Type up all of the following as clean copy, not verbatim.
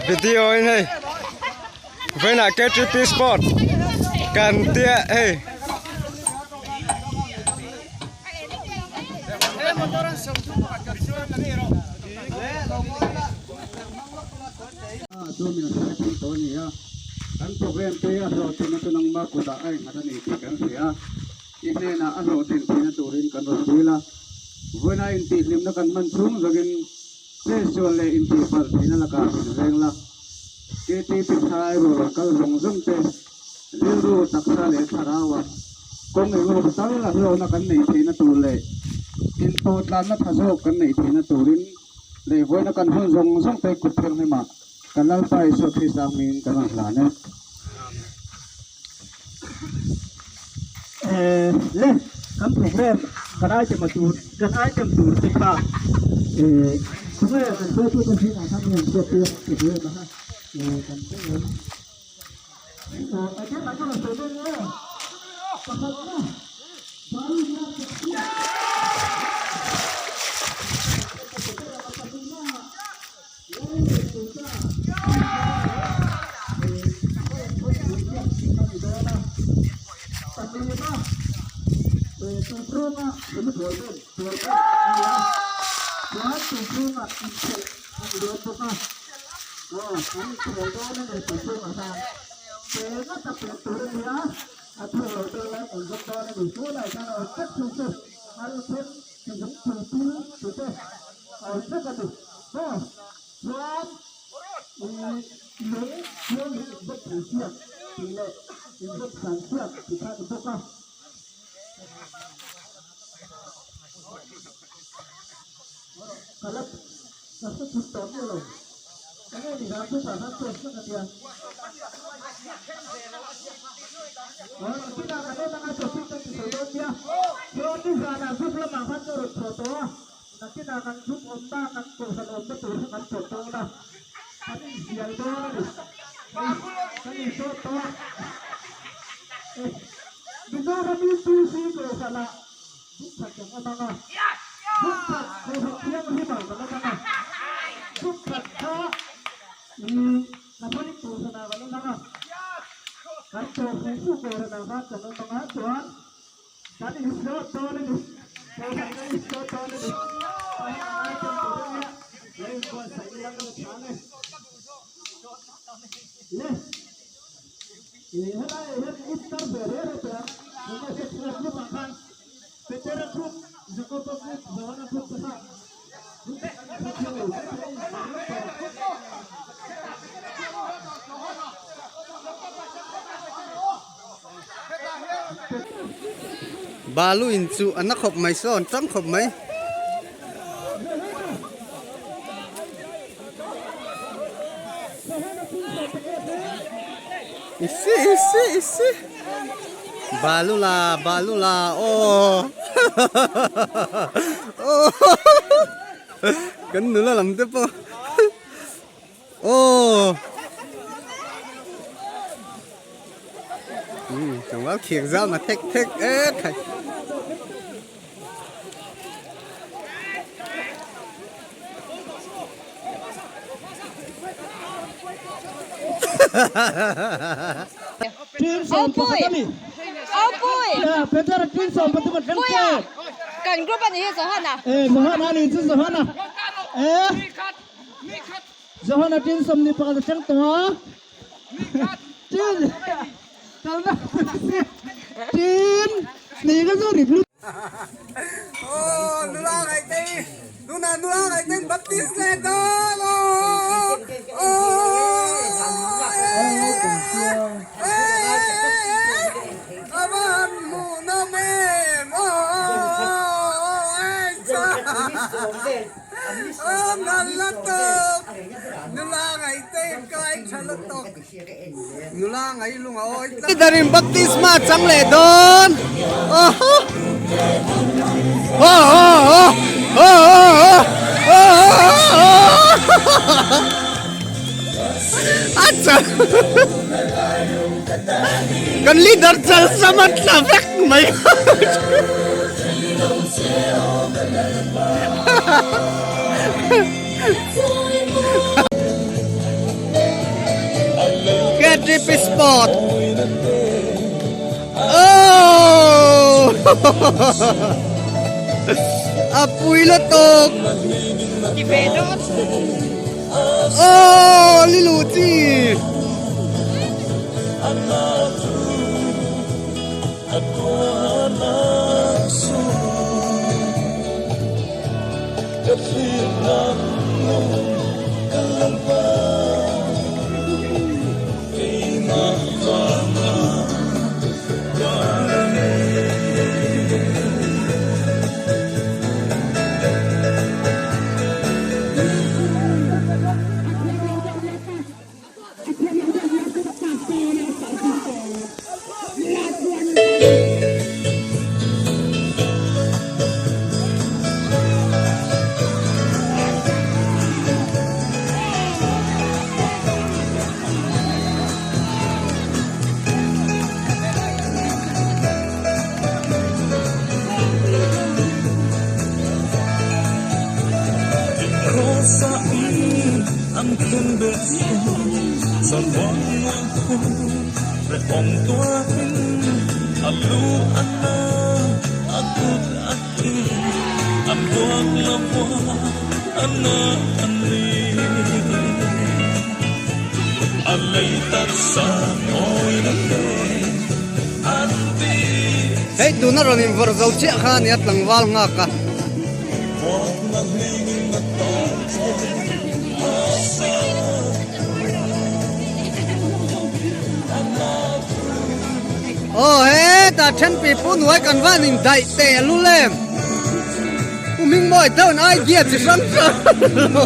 Video in hei vawiinah KTP sport kan tia hei. Kan program te a hlawhtlinna chu nangma kutah a innghat a ni tih kan hria a. I hnenah a hlawhtlin theihna turin kan rawn dil a, vawiina intihhlimna kan hman chhung zawkin chetsual leh intihpalh theihna lakah min veng la. KTP thalai rual kal zawng zawng te rilru, taksa leh thlarauah kawng engemaw tal a hlawhna kan neih theihna tur leh intawhtlanna tha zawk kan neih theihna turin leh vawiina kan hun zawng zawng te kut thianghlimah kan Lalpa Isua Krista hmingin kan rawn hlan e. Eh le kan program kan item a tur kan item tur te kha eh tunge kan hruaitu te zingah khan mi an hriattir a program a kha eh kan hre em eh a then ah ka rawn sawi dawn nge pakhat na baru na Chuan i lung chuan hi in vawt thei siak tih leh in vawt san siak tih kha a ni bawk a. Ka la ka hre thut tawh miah lo. Enge ni zan chu tah khan post vek a nia. Aw nakinah kan en anga topic kan ti sawi dawn nia. Chuan nizanah group lamah khan ka rawn chhuah tawh a. Nakinah kan group awmna kan kohhran awmna tur kha kan chawt dawn a, kan inzial dawn a ni. Hei kan inzawt tawh a, eh Mizoram UPC kohhranah group khat kan awm ang a, group khat kohhran thianghlimah kan awm ang a, group khat kha ih Catholic kohhranah kan awm ang a, kan chawh fuh fuh kohhranah khan kan awm ang a chuan. Kan inzawt dawn a ni. Kohhran kan inzawt dawn a ni. Hei a ngai tum tur a nia. Lo inbuatsaih ila ka la chhang e. Le. Ih helai ah hian Easter ve reng reng tawh ang. Tunah hian chhuak group ah khan Petera group, Jakoba group, Johana group te kha group an hre thiam lo mai thei a inzawt reng tawh ang. Balu in chu a na khawp mai sawn tang khawp mai. Isi isi isi balu la balu la aw aw kan nula lam te pawh Aw Um tlangval khir zam a thek thek e khai. Team sawm pakhat a ni. Yeah, Peter team sawm pathum a thleng che. Kan group a ni hi Johana. Eh, Johana a ni chu Johana. Eh. Johana tin 21 a thleng tawh a, tin kalna tin ni ka chu rit lut. Aw nula ngaih te hi tunah nula ngaih ten baptist leh dawn aw aw a va han hmuh nawm em aw Darin baptisma chang leh dawn kan leader chal sam a tla vek mai. VIP spot. Oh! A pui lutuk. Oh, li luh chi. Hei tuna rawn invawrh zo chiah kha a nia tlangval nghak a. Aw hetah then pi pu hnuai kan van in daih teh a lul em pu hming mawi deuh in idea chi hrang hrang lo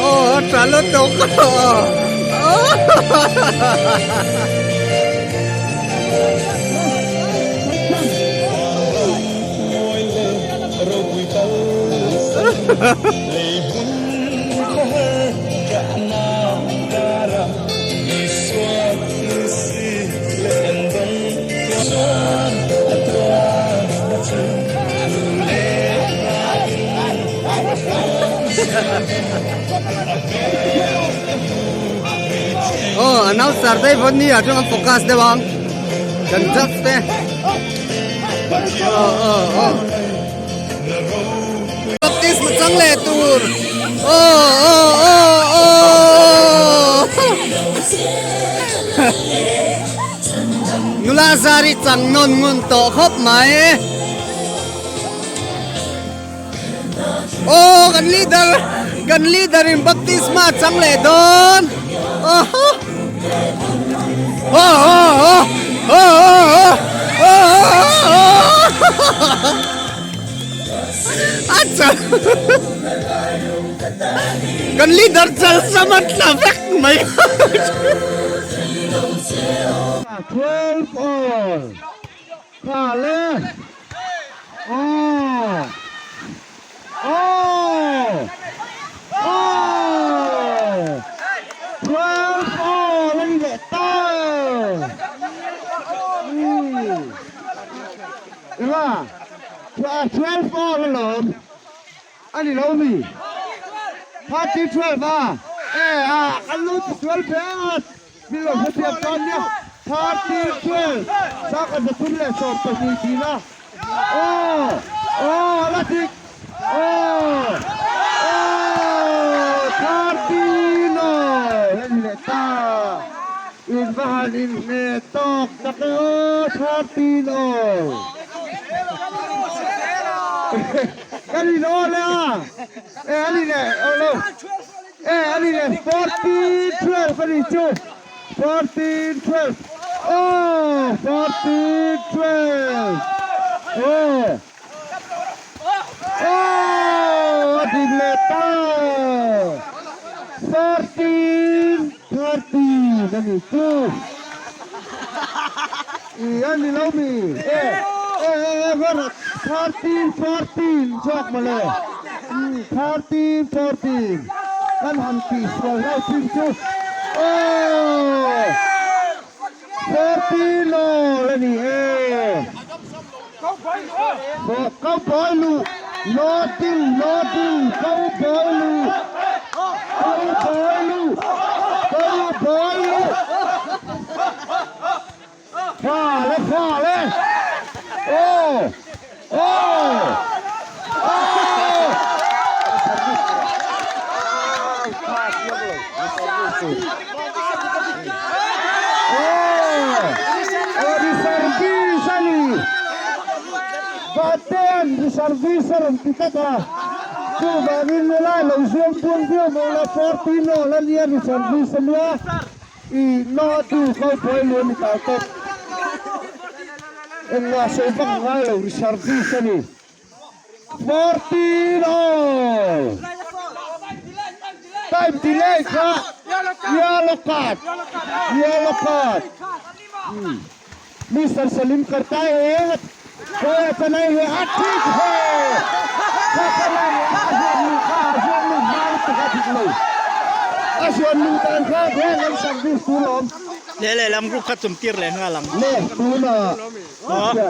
Aw a tha lutuk Aw announcer te vawn ni ah chuan an focus deuh ang kan judge te aw aw aw. Baptisma chang leh tur aw aw aw aw nula zari chang nawn ngun tawh khawp mai aw kan leader kan leader in baptisma chang leh dawn aw aw aw aw aw aw aw aw. A chal Kan leader chal sam a tla vek mai. 12 all. Tha le. Aw. Aw. Aw. 12. 12 all alawm a ni lo mi? 13 12 a e a kan lo ti sual ve a min lo hrethiam tan nia 13 12 sangkhat 312 tihna aw aw a la dik aw aw 13 aw a ni leh ta in va han inhne tawk tak e aw 13 aw Kan in aw leh a, e a ni leh aw lo, e a ni leh 14 12 a ni chu, 14 12 aw 14 12 aw aw a din leh ta 14 13 a ni chu. I a ni lo mi? E e e e 13 14 zawk mawle. 13 14 kan han tih sual hlauh thin chu aw 14 aw a ni e. Cowboy lu loading loading cowboy lu cowboy lu cowboy lu. Fa le fa le aw aw aw aw di service a ni Vaten di service a rawn ti tlat a chuvangin helai lo zuang puang viau maw la 14 aw la nia di service a nia. I na tu kal buai lu a ni tal tawp. Engmah sawi vak a ngai lo ri service a ni. 14 all. Time delay kha yellow card. Yellow card. Mister Salim karta hai koi acha nahi hai a thik hai kha kha lai a zuan lu kha a zuan lu hmang tak a dik lo a zuan lu dan kha khan an service tur a awm. Leh lehlam group kha tum tir leh nghal ang. Le tuna. Aw.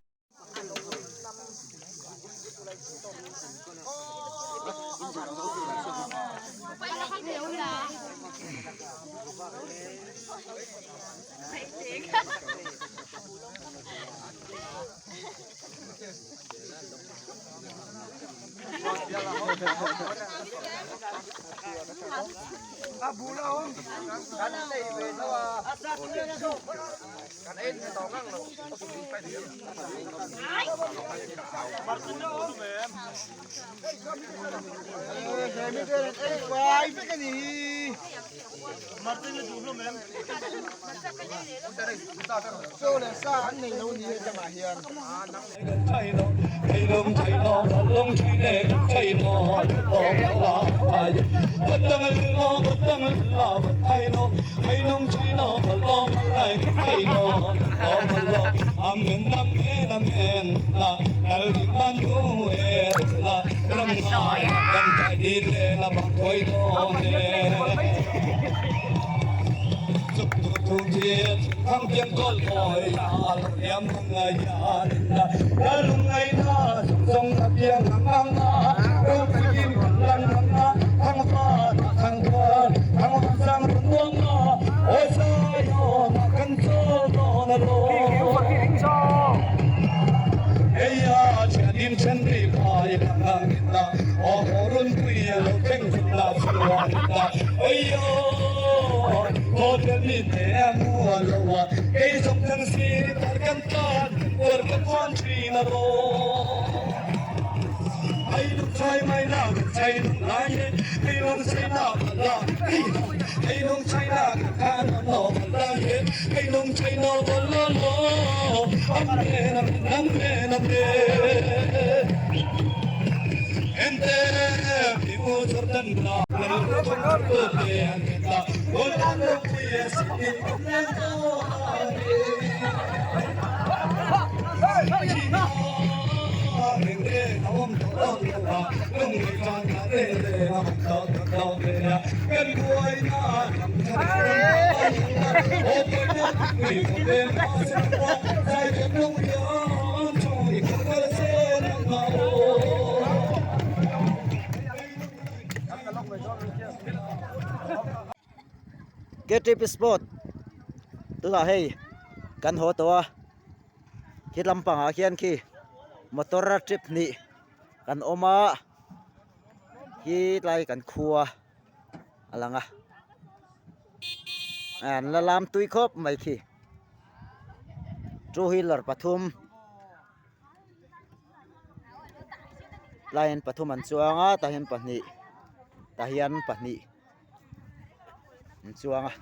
Ktp sport tunah hei kan haw tawh a khi lampangah khian khi motor a trip hnih kan awm a khi tlai kan khua a lang a an la lam tui khawp mai khi two wheeler pathum. Line pathum an chuang a tah hian pahnih tah hian pahnih an chuang a.